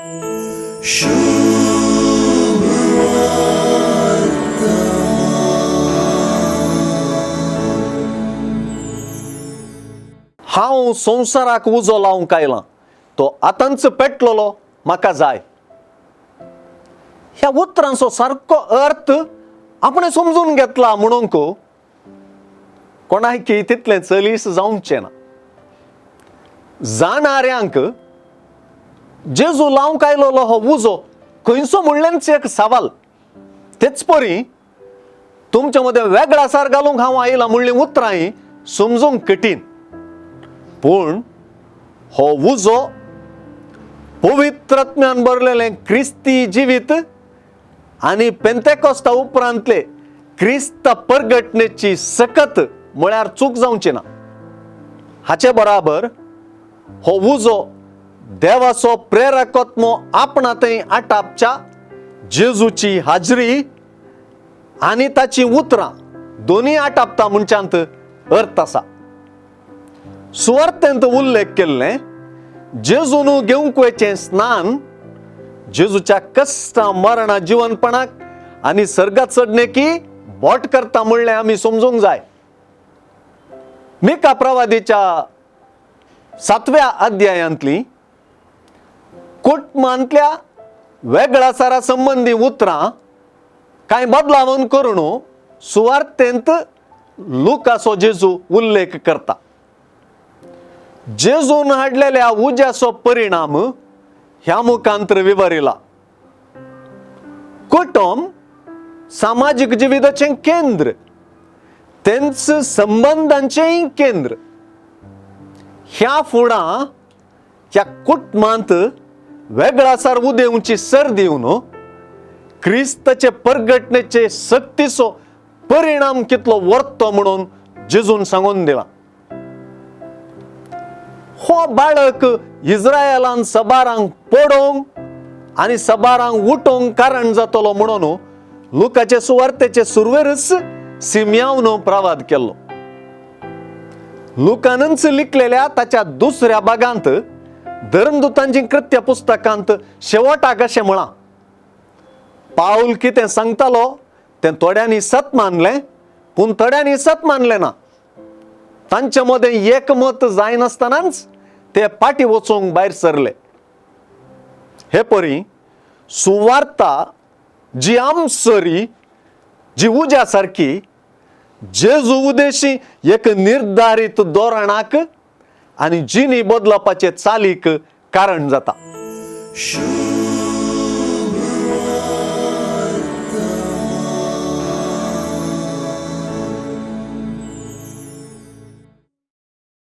हांव संवसाराक उजो लावंक आयलां, तो आतांच पेटलेलो म्हाका जाय. ह्या उतरांचो सारको अर्थ आपणें समजून घेतला म्हणूंक कोणायकी तितलें चलीस जावचें ना. जाणाऱ्यांक जेजू लावंक आयलोलो हो उजो खंयचो म्हणलेंच एक सवाल. तेच परी तुमच्या मदें वेगळासार घालूंक हांव आयलां म्हणलीं उतरां समजूंक कठीण, पूण हो उजो पवित्रत्म्यान भरलेलें क्रिस्ती जिवीत आनी पेंतेकोस्ता उपरांतले क्रिस्त परगटणेची सकत म्हळ्यार चूक जावची ना. हाचे बराबर हो उजो देवाचो प्रेरकत्मो आपणा थंय आटापच्या जेजूची हाजरी आनी ताची उतरां दोनूय आटापता म्हणच्यांत अर्थ आसा. सुवार्थेंत उल्लेख केल्लें जेजून घेवंक वयचें स्नान जेजूच्या कश्टां मरणा जिवनपणाक आनी सर्गात चडणे की बोट करता म्हणलें आमी समजूंक जाय. मिका प्रवादीच्या 7व्या अध्यायांतली कुटुंबांतल्या वेगळासारा संबंदी उतरां कांय बदलावन करून सुवार्थेंत लुकाचो जेजू उल्लेख करता. जेजून हाडलेल्या उज्याचो परिणाम ह्या मुखांतर विवरिला. कुटुंब सामाजीक जिविताचें केंद्र, तेंच संबंदांचेंय केंद्र. ह्या फुडां ह्या कुटुंबांत वेगळासार उदेवची सर दिवन क्रिस्ताचे परगटणेचे सक्तीचो परिणाम कितलो वर्तो म्हणून जेजून सांगून दिला. हो बाळक इस्रायलान सबारांक पडोवंक आनी सबारांक उठोवंक कारण जातलो म्हणून लुकाचे सुवार्तेचे सुरवेरच सिमयावन प्रवाद केल्लो. लुकानच लिखलेल्या ताच्या दुसऱ्या भागांत धर्मदूतांची कृत्य पुस्तकांत शेवटाक अशें म्हळां, पावल कितें सांगतालो तें थोड्यांनी सत मानलें, पूण थोड्यांनी सत मानलें ना. तांचे मदें एकमत जायनासतनाच ते फाटीं वचूंक भायर सरले. हे परी सुवार्ता जी आमसरी जी उज्या सारकी जेजू उदेशी एक निर्धारीत धोरणाक आनी जिणी बदलपाचे चालीक कारण जाता.